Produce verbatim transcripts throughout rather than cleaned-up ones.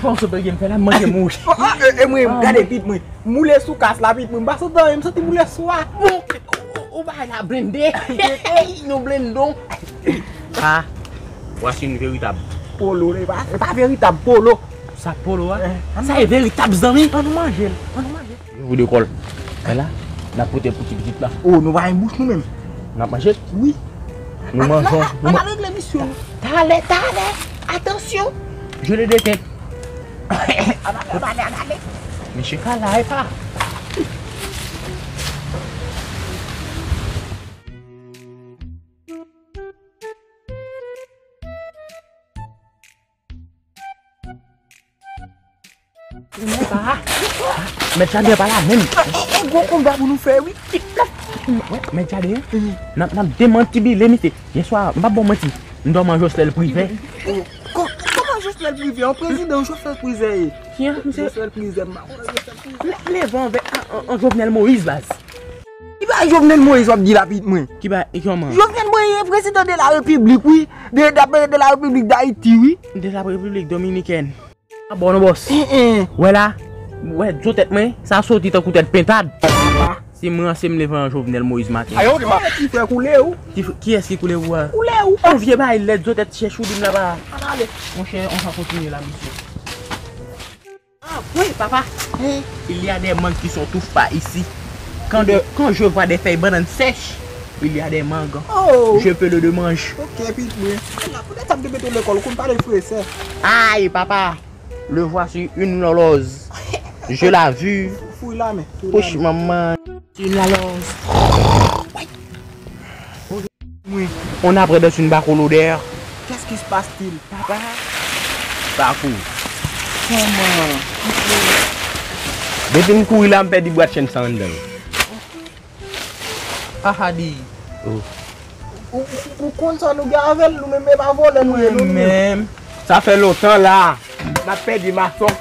Bon, se bagay m fè la, m manke mouch. Ah, e, e mwen, gade pit mwen. Moule sou kas la, pit mwen. M pa santi anyen, m santi moule sou a. Bon, ou, ou, ou bay la blende. Nou blende w. Ah, voici une véritable. Polo, e pa, e pa veritab polo. Sa polo a? Eh, sa e veritab zanmi. Ann nou manje l, ann nou manje l. Yo vide kòl. Men la, n ap pote pou ti pitit la. Oh, nou pa gen bouch nou menm. N ap manje? Wi. Nou manjè. An al regle misyon nou. Talè, talè. Atansyon. Je le détecte. An ale, an ale, an ale. Mesye Kala, e pa. Mèt Jaden pa la menm. E, e, e gwo konba pou nou fè, wi. Mèt Jaden, n ap, n ap demantibile misye. Yèswa, m p ap ba w manti. M dòmi an Joslèl Privè. Kò-, kòman Joslèl Privè? Yon prezidan Joslèl Privè ye. Ki an, misye? Joslèl Privè, m pa konnen Joslèl Privè. Lè, lè van vè an, an, an Jovenel Moïse, baz. Ki bagay Jovenel Moïse w ap di la, pit mwen? Ki bagay, e kòman? Jovenel Moïse, prezidan de la repiblik, wi. De, de, de la repiblik Dayiti, wi. De la repiblik dominikèn. Ah, bon, non, bòs. Wè la, wè, zo tèt mwen, sa soti tankou tèt pentad. Si m ranse, m leve an Jovenel Moïse maten. Ayo, di ma. Ti frè koule ou? Ti frè, kiyès ki koule ou a? Koule ou? On vye bagay lèd, zo tèt chèch ou di m la pa. An ale. Monchè, on va kontinye la, misye. Ah, oui, papa. Il y a des mangues qui sont toutes par ici. Quand, de, quand je vois des feuilles bananes sèches, il y a des mangues. Oh. Je peux le demange. Ok, pit mwen. La, poutèt sa m te mete w lekòl, ou konn pale fransè. Ay, papa. Le voici une loloz. Je la vu. Fouy la men, fouy la men. Pouch manman. Une loloz. Wi. On a près dans une baco l'odeur. Qu'est-ce qui se passe-t-il? Papa. Pa kouri. Kòman? Depi m kouri la, m pèdi bwat chenn sa anndan l. Ahadi. Oh. Ou, ou, ou konn sa nou gen avè l, nou menm e pa vòlè nou ye, nou menm. Sa fè lontan la. M ap pèdi mason,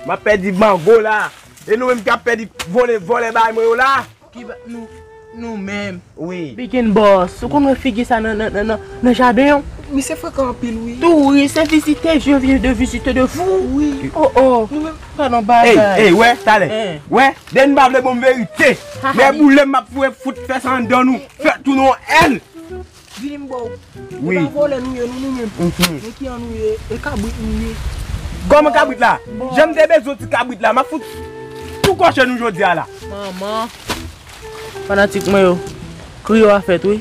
m ap pèdi mango la. E nou menm k ap pèdi vòlè, vòlè bay mwen yo la. Ki ba, nou, nou menm. Wi. Big and Boss, ou konn wè figi sa nan, nan, nan, nan, nan jaden an? Misye frekan anpil, wi. Touris, envizitè, je viens de visiter de vous. Wi. Oh, oh. Nou menm pa nan bagay. Ey, ey, wè, talè. Wè, dènye m pa vle bon verite. Men boule m ap foure fout fè sa anndan nou. Fè tounen yon èl. Vini m ba w. Wi. E pa vòlè nou ye, nou, nou menm. Mhm. Men ki an nou ye, e kabrit nou ye. Kòman kabrit la? Bon. Jan m te bezwen ti kabrit la, m ap fout tou kòche nou jodi a la. Manman. Fanatik mwen yo, kriyo a fèt, wi.